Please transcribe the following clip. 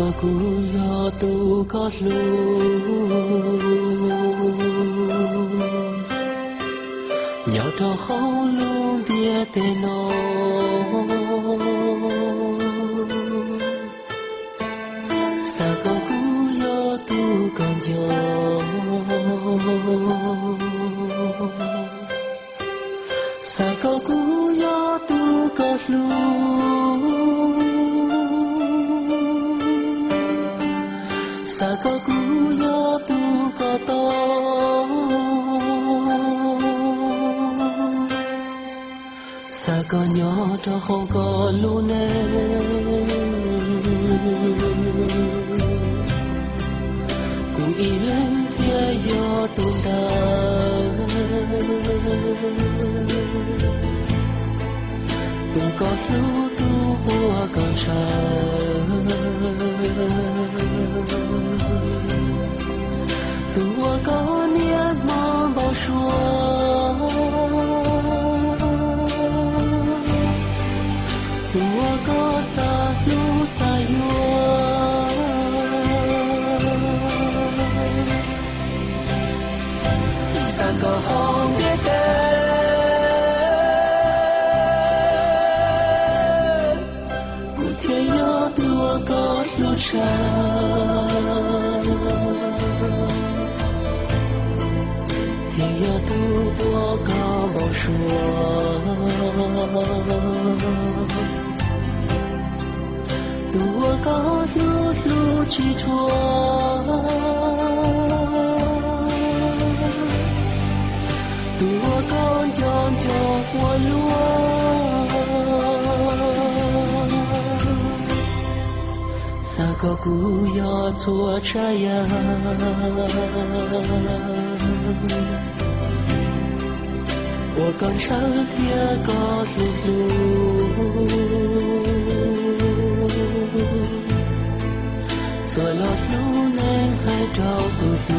Kuv yog tus koj hlub, nyob rau hauv lub ntiaj teb no. Xav kom kuv yog tus koj nco, xav kom kuv yog tus koj hlub, xav kom kuv yog tus koj tau, xav kom nyob rau hauv koj lub neej. Kuv ib leeg thiaj yog tus ntawd, tus koj hlub, tus uas koj ntshaw, tus uas koj niaj hmo npau suav, tus uas koj xav hlub xav yuav. Xav kom hauv ntiaj teb, kuv thiaj yog tus uas koj hlub tshaj, thiaj yog tus uas koj npau suav, tus uas koj hlub hlub tsis dhuav, tus uas koj nco nco ua luaj. Xav kom kuv yog txhua tsav yam uas koj ntshaw thiab koj hlub hlub, txuas los hlub neej hais rau tus hlub.